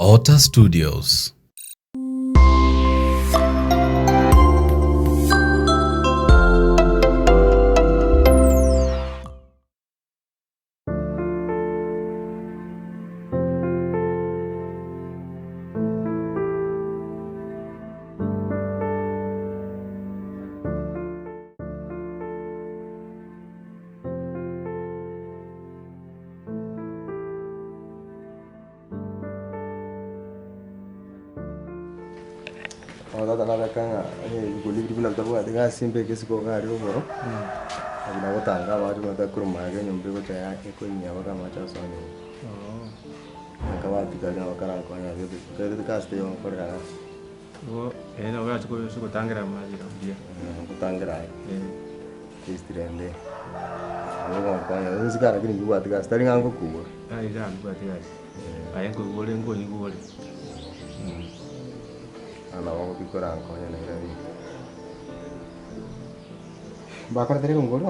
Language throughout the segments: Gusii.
Otter Studios. Bono tata nabeka ng'a onye ebikuri biria buna bitabwati gasi mbeke isiko iga aria rogoro, nabo nagotanga amache buna takorwa magega enyomba egocha ya ekoinyia mpaka amache asoa nyomba. Akabati karia nabo karankonye ase ekero gasi teiyo ngokorera gasi. Igo ere nabo orache ase gotangera amache iga buya. Gotangera aye, at least rende nabo ogonkonya gose isiko lakini mbibwati gasi tari ng'a ngokura. Tari ng'a mbibwati gasi, aye nkoigwa ore nkonyigwa ore. Bono nabo ogotiga korankonya naende rende. Mbakoretere erongori?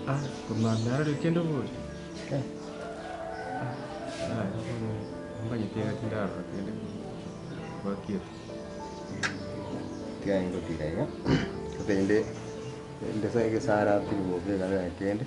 Ah, korwa narorire kende bori. Mbanyete iga tindarora kende gwakiete. Tiga ngotiga iga, rende inde ase egesara tiri gobeka na kende,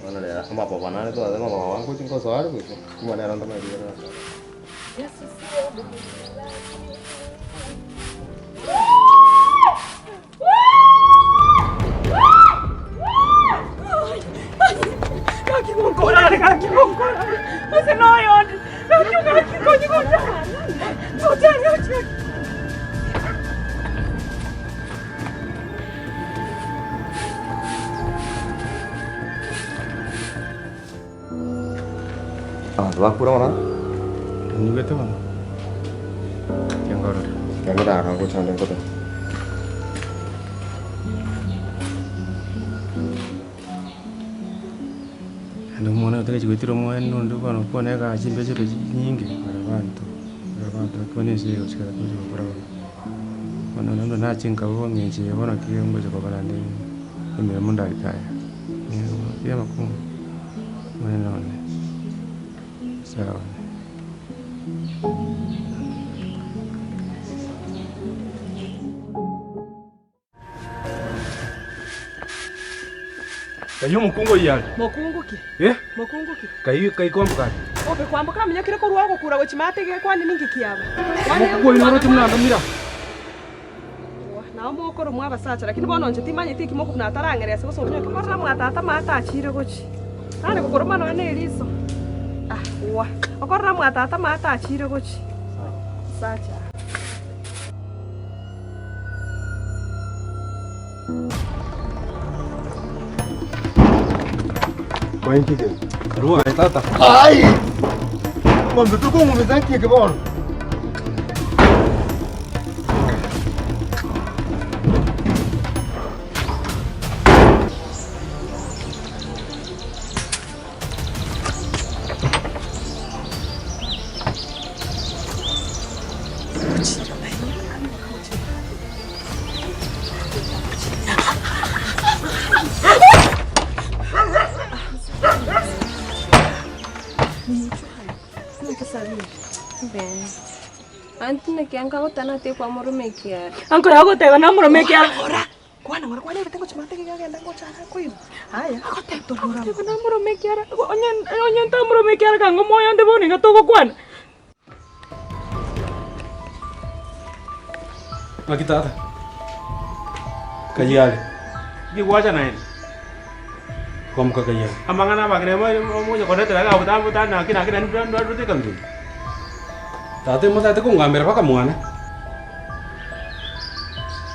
bono rero amaboba nare twateba amaboba ngochi ngosoa are gose, ching'ana nero ntomanyeti kero nasoa. Abanto bakure mono. Onyigwete bono? Tiangorora. Tiangorara ngochande ngote. Naende omwana otagete goetera omwana onde bono okwane egasi chimbeche ebe chinyinge bare abanto, bare abanto naki bono ense eye gochia gochia gokora bono. Bono naende nache nkabua ng'a ense eye bono ki ngocha kobara naende emeremo ndarike aya, nigo amakong'u omonene one, nyasae one. Kai omokungu oyio are? Mokungu ki? Eh? Mokungu ki? Kai kai kwamboka are? Obe kwamboka aminyokire korwa ogokura gochia maate gekwane ninki kiaba? Omokungu oyio noroche buna andamira. Nao mokoromwa abasacha, lakini bono inche timanyeti eki mokobuna atarang'erese gose omonyoke korora mwa tata maate achiire gochia. Tari gokoroma nonya ne eriso. Ah, oa. Okorora mwa tata maate achiire gochia. Sacha. Karua tata. Ai! Ng'ombe tokong'umisa nki eke bono? Anto naki anga gotanatekwa morome ekiara. Anko yagoteba namorome ekiara ora kwana ng'ora kwana ebete ngochia mate genda ngocha akoigwa aya agoteba namorome ekiara onye onye ntamorome ekiara kang'o moyo onde bono iga togokwana. Naki tata? Kayia are. Inki gwacha naende? Kwamoka kayia are. Amang'ana abang'ina monya kondetera iga botambe botambe naki naki naende ndwarete ekanisa. Tata imotagete kongambera mpaka mwane.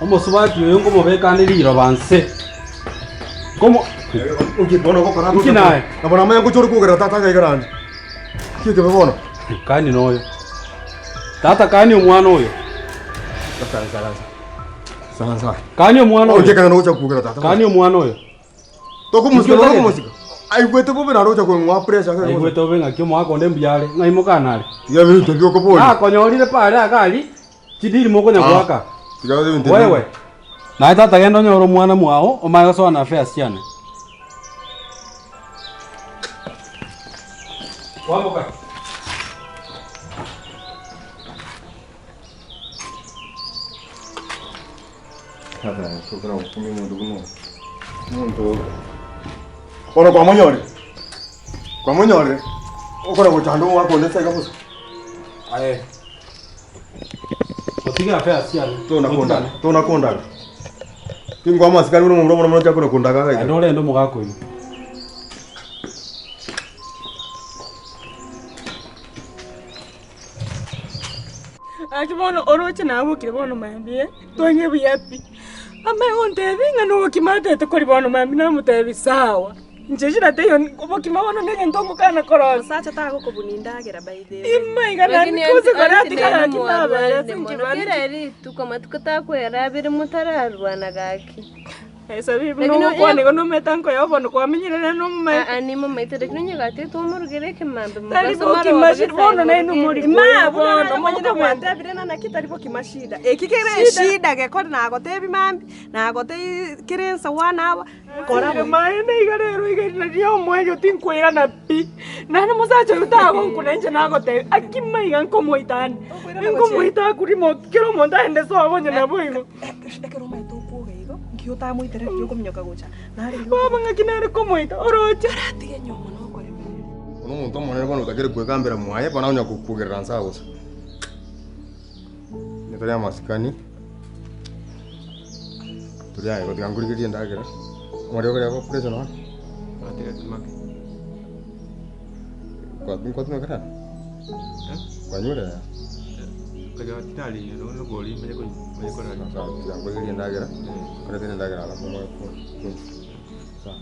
Omosubati oyo nkomobeka ande riroba nse. Nkomo Inki bono ogokora Inki naye? Nabo namanya ngocha ore kogera tata iga igarande. Inki ekebe bono? Kani noyo. Tata kani omwana oyo. Sansa. Kani omwana oyo. Oche kana nogocha kogera tata. Kani omwana oyo. Tokomosika Inki nonya otagete? okomosika. Aigwete bobe naende ogocha kong'oa pressure ake. Aigwete bobe ng'aki omogaka onde mbuya are, ng'ai mokana are. Tiga ebinto ebio okoboria. Nakonyorire pare iga aria, chidiri mokonya Ah. goaka. Tiga ebinto ebio. Wewe, naye tata genda onyore omwana mwao, omanye gosoa na affairs chiane. Kwamboka. Tata, tokora gokumia omonto buna oyo. Omonto bono kwamonyorire? Kwamonyorire? Okore gochanda omwaka onde ase iga bosa. Aye. Otige affairs chiane. Tona kondaga, tona kondaga. Tinkoa amasikani buna omomura mono mono chakona kondaga iga Aye iga. norende omogaka oyio. Gaki bono oroche nabokire bono mambia, twang'e buya pi. Amanye gontebia ng'a nobokima atete koria bono mambia namotebia sawa. Inche shida teiyo obokima bono na egento ngokana korosia. Omosacha tagokobuna endagera by the way. Ime iga Lakini nani gose kore aunty atigare nere gaki nabere mwarwanire ase mono nkibani. kera rituko amatuko takwera abere motararwana gaki. Esabibu Lakini nogokwana onye- igo nomanyete nkoya bono kwamenyire nere nomomaete. Aa nimomaete lakini onye gatete omorugere ekemambe Tari mogaso bokima maroba shi bono nainwe mori Ma, koya buna bono nare omonyene omonyene bwante. gwantebire na naki tari bokima shida. Eki kere eshida gekore nagotebi mambia, nagotebi kere ensa one hour, kora Kora maene iga rero iga riria omoerio tinkoirana pi. Naende omosacha oyio tagonkuna inche nagotebia, aki maiga nkomoita ande. Nkomoita akurima kera omonto aende sobo onye naboigo. Ekero omanyete okwoga igo, nki otamoitere riria okominyoka gocha? Narenge Baba ng'aki nare komoita oroche. Karatiga enyiomo na okoremereria. Bono omonto omonene bono otakire kwegambera mwaye, bono akonya kokwogerera nse agosa. Onye tari amasikani, tori aye gotiga nkorigererie endagera, amariogo aria agopressure nonye. Kwa nkwatumeka naro? Kwanyorire naro? Sawa, tiga nkorigererie endagera, nkoretere endagera alafu omanye konywa. Sawa.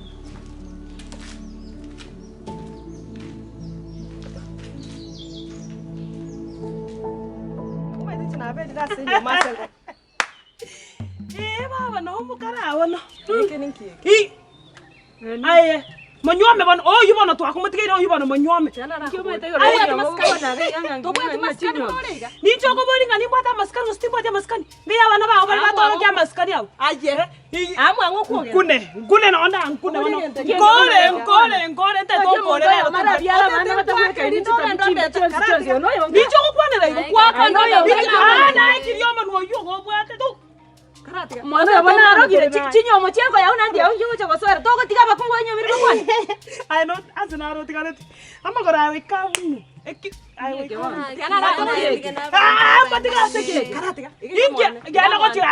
Omanyete inche naberire ase enyiomo ase engo. Ee baba noo omokara bono. Eke ninki eke? Ii. Aye, monywome bono, oyio bono twakomotigeire oyio bono monywome. Tobwati masikani more iga? Ninche okoboria ng'a nimbwate amasikani gose timbwati amasikani? Mbuya abana bao baria batorokia amasikani abwo. Aye, amwang'e okwogera. Nkune, nkune nonde ankune bono. Oborie egento ekiya Nkore, ekero nkore, nkore, ntete okore rero Ninche ogokwanera igo kwakana Ah, naye kiria omonwa oyio ogobwate tu. Mwana oyo bono arogire chinyomo chiakoyao naende yao inki ogocha gosoera togotiga abakungu banyomire bakwane. Aye no ase naro otigareti amagoro aye goika abunwe eki aye goika abunwe. Ah, mbatiga ase ki? Inki genda gochia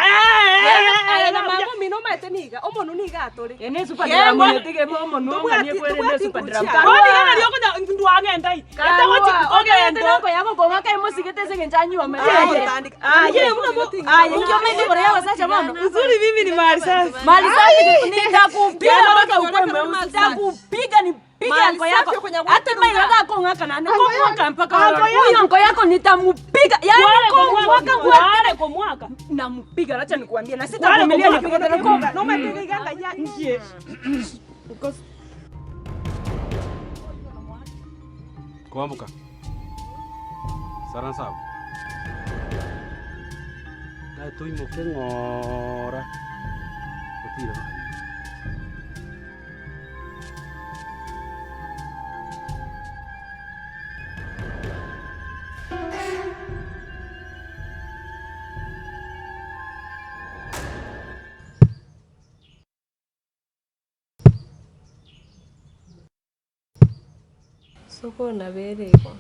Aye na mama omino omanyete niga, omonwe niga atore. Ene esupa drum onyetige bo omonwe ong'anie Tobwati- kwerende tobwati esupa nguru drum. chiaye. Bono iga nario okonya ndwagenda ii. Ete gochi ogende. Nonko yako kong'aka emosigete ase eng'encho anyuomete. Agotandika. Aye, aye, inki omanyete igoro ya abasacha bono? Uzuri mimi ni mali safi. Mali safi nitakupiga Mali mpaka safi, ukwe mali mweusi. safi. Nitakupiga nipige Mali anko yako. safi kwenye Hata mimi nataka nani kong'aka mpaka Anko wewe. yako. Huyo anko yako nitamupiga. Yaani Wale kwa kong'aka mwaka, kwa wale kwa mwaka. namupiga, acha nikuambie na Wale kwa sitavumilia mwaka. nipige tena konga. Nomanyete iga ng'a Nkie. Kwamboka. Sara nsabu. Naye toimoke ng'ora, otire bakanywa. Sokoro nabere igo.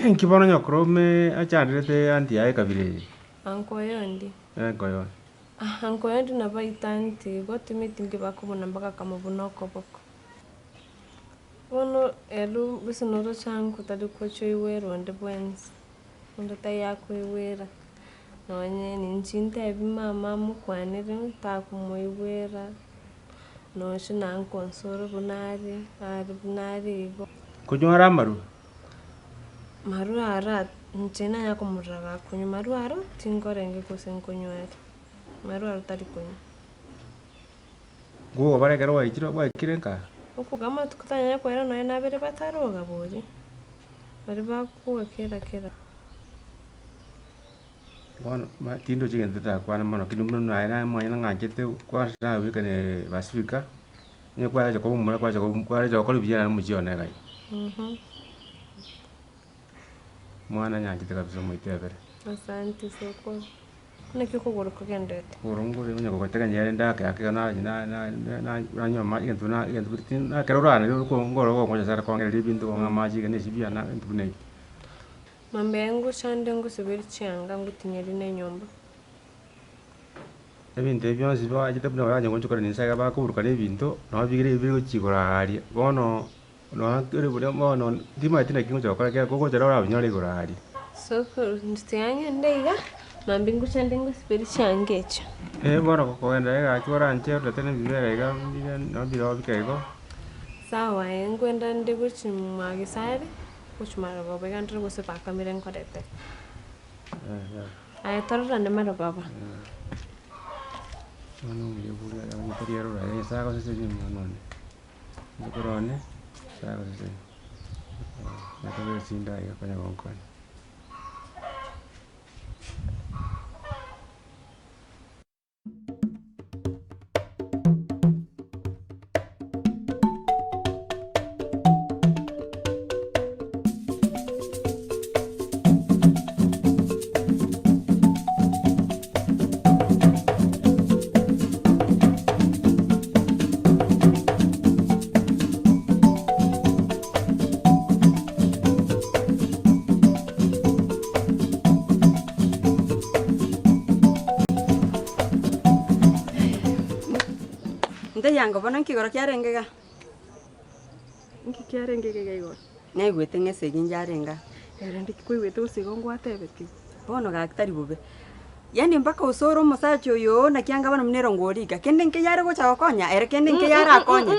Inki bono nyokorome achanderete aunty yaye ekabira eye? Anko oyondi. Anko oyondi. Anko oyondi nabo aita aunty igo timeti inki bakobuna mpaka akamobuna okoboko. Bono ero gose noroche anko tari gocha oigwera onde bwensi, onde taiyo akoigwera, nonye ninche ntebi mama amokwanere takomoigwera. Nonya na nkonsoro buna are, are buna are igo. Konywa are amarwa? Marwa ara, inche nanya komorora gakonywa marwa aro, tinkorenge gose nkonywa are, marwa aro tari konywa. Nkogobara ekero gwaichire gwaikire nka? Okoga amatuko tanyanya koera nonya nabere bataroga bori, baria bakoga kera kera. Bono ma tindochi gento ndakwane mono lakini buna naye naye mwanya nang'anchete kwansa nabekane basibika, onye kwarecha koba omomura kwarecha koba kwarecha gokora buya naende omochie one iga. Omwana nyanchete kabisa omoitebere. Asante sokoro. Naki okogoro kogenderete? Okogoro nkore onye kogotega nyere ndake ake iga nachi na- na- na- nanywa amache egento na egento buna ti ekero orare nkoro ogonkonya sana kong'ereria ebinto kong'a amache iga na esibia na ebinto buna ebio. Mambia ngochande ngosiberi chianga ngotinyeri na enyomba. Ebinto ebi bionsi bachete buna banya gochokora inse iga bakoburukania ebinto, nabo bigere bire gochia igoro aaria, bono nonya kere buya bono timanyeti naki ngocha gokora ekiagera kogocha rero orabinyore igoro aaria. Sokoro, inche tiga ng'ende iga, mambia ngochande ngosiberi chianga echio. Eh bono gokogenda egaki oranche orete na ebibera iga mbire nabo bire bike igo. Sawa ee, nkwenda nde gochia mwa Gesare, gochia marogoba iga ndore gose bakamire nkorete. Aye tororane marogoba. Omwana omuya buna onye tari ere oraye Nyasaye agosesenie omwana one, omokoro one, Nyasaye agosesenie, nakobera chindagera konya gonkonya. Nteyango bono nki igoro kiarenge iga? Nki kiarenge iga iga igoro? Naigwete ng'a esegi njarenge aa. Ere ndiki kwaigwete gose igo ngwatebetigwe? Bono gaki tari bobe. Yaani mpaka osore omosacha oyo oo naki anga bono buna erongo orika, kende nkeyare gocha gokonya ere kende nkeyare akonye.